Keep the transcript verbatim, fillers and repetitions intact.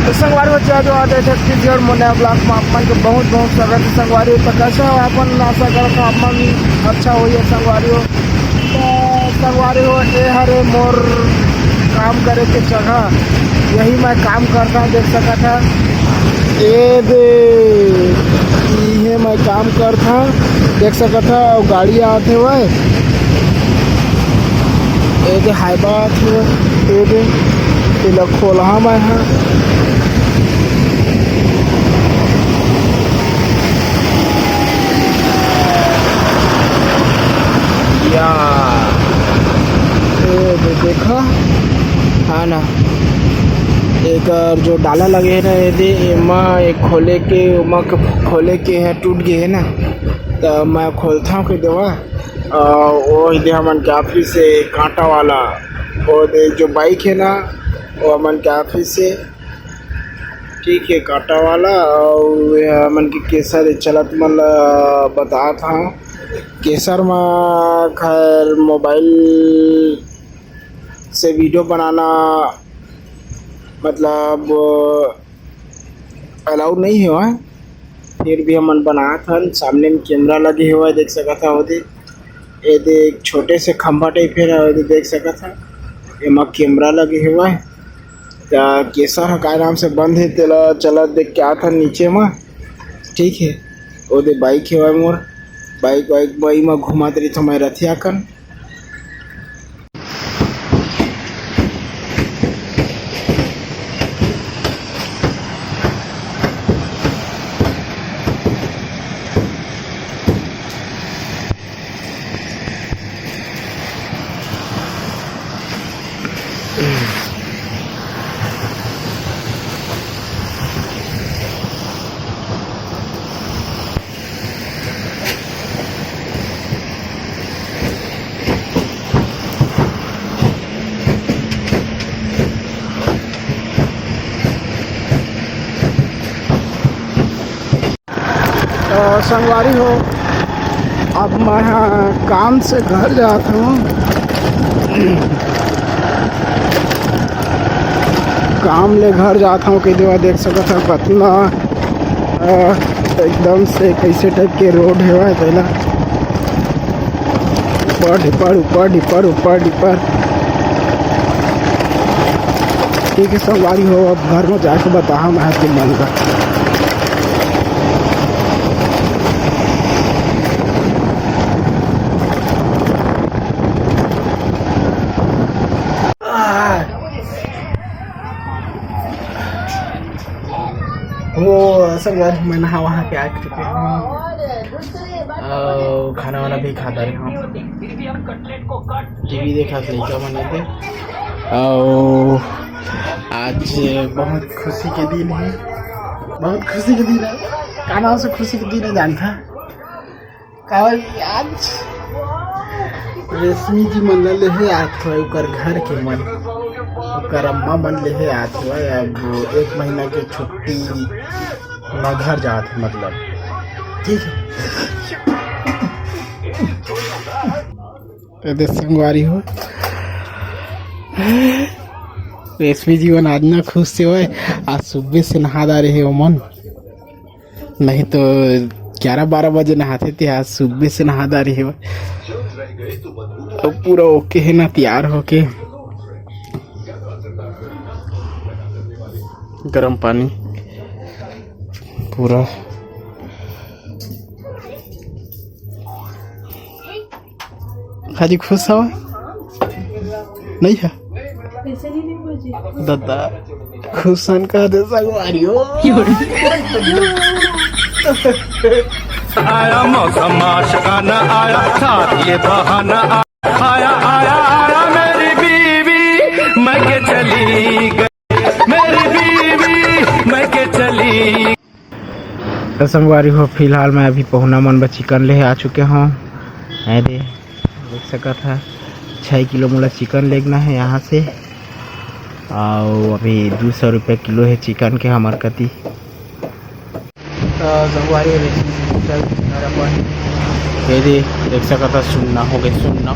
तो संगवारी हो, जय जोहार, जय छत्तीसगढ़, मोर नया vlog में आप मन के बहुत बहुत स्वागत है संगवारी हो। तो कैसे हो आप मन? आशा करत हो आप मन अच्छा होइए संगवारी हो। तो संगवारी हो, ए हरे मोर काम करे के जगह, यही मैं काम करता हूँ, देख सकत है। ए दे, इहे मैं काम करता हूँ, देख सकत है। अउ गाड़ी आत हे वह, ए दे हाय बात हे, ए दे, एला खोलहा मैं हा। या, ए दे, देखा, हाँ ना, एकर जो डाला लगे हे ना, ए दे, एमा एक खोले के, ओमा क-, खोले के हे, टूट गे हे ना, त मैं खोलथव के देवा। अ, वो दे हमन के office से कांटा वाला, वो दे जो bike हे ना, वो हमन के office से, ठीक है, कांटा वाला। अउ ये हमन के केसर चलत मन ला बतात हव। केसर म खैर mobile से video बनाना मतलब allow नहीं हे वहाँ, फिर भी हमन बनात हन। सामने में camera लगे हुआ है, देख सकत हव ओदे। ए दे एक छोटे से खंभा type हे ना, ओदे देख सकत हव, एमा camera लगे हुआ है। त केसर ह काय नाम से बंद हे, तेला चलत देख के आत हन नीचे म, ठीक है। ओदे bike हेवय मोर, bike वाइक बई म घुमात रहिथव मैं रथिया कन। अ, संगवारी हो, अब मैं ह काम से घर जात हूँ। काम ले घर जात हूँ, कई देवा देख सकत हव कतना, अ, एकदम से कैसे type के road हेवय तेला। ऊपर ढिपर, ऊपर ढिपर, ऊपर ढिपर। ठीक है संगवारी हो, अब घर में जाके बताहा मैं तुम मन का। वो संगवारी, मैं नहा वहा के आ चुके हूँ। अउ खाना वाना भी खा डारे हव। टीवी देखत लइका मन हे। अउ आज बहुत खुशी के दिन हे, बहुत खुशी के दिन हे। का नाम से खुशी के दिन हे जानथा? काबर कि आज रेशमी जी मन ला लेहे आत हवय, ओकर घर के मन, ओकर अम्मा मन लेहे आत हवय। अब एक महीना के छुट्टी म घर जात हे, मतलब, ठीक है। ए दे संगवारी हो, रेशमी जी मन आज ना खुश से होय, आज सुबह से नहा डारे हे ओमन, नहीं तो ग्यारह बारह बजे नहाथे ते, आज सुबह से नहा डारे हे। अब पूरा OK हे ना, तैयार होके गरम पानी पूरा। हाजी खुश हवा? नहीं है? ददा, खुश हन कह दे संगवारी हो। आया मौसम आशिकाना, आया साथ ये बहाना, आया, आया, आया मेरी बीवी, मैं के चली गई, मेरी बीवी, मैं के चली। तो संगवारी हो, फिलहाल मैं अभी पहुना मन बर चिकन ले आ चुके हूँ। है दे, देख सकत है, छः किलो मोला चिकन लेगना है यहाँ से। अउ अभी दू सौ रुपये किलो है चिकन के हमर कती। तो संगवारी हो, देखिए, चल, घर अपन। ये दे, देख सकत है, सुन्ना हो गए, सुन्ना।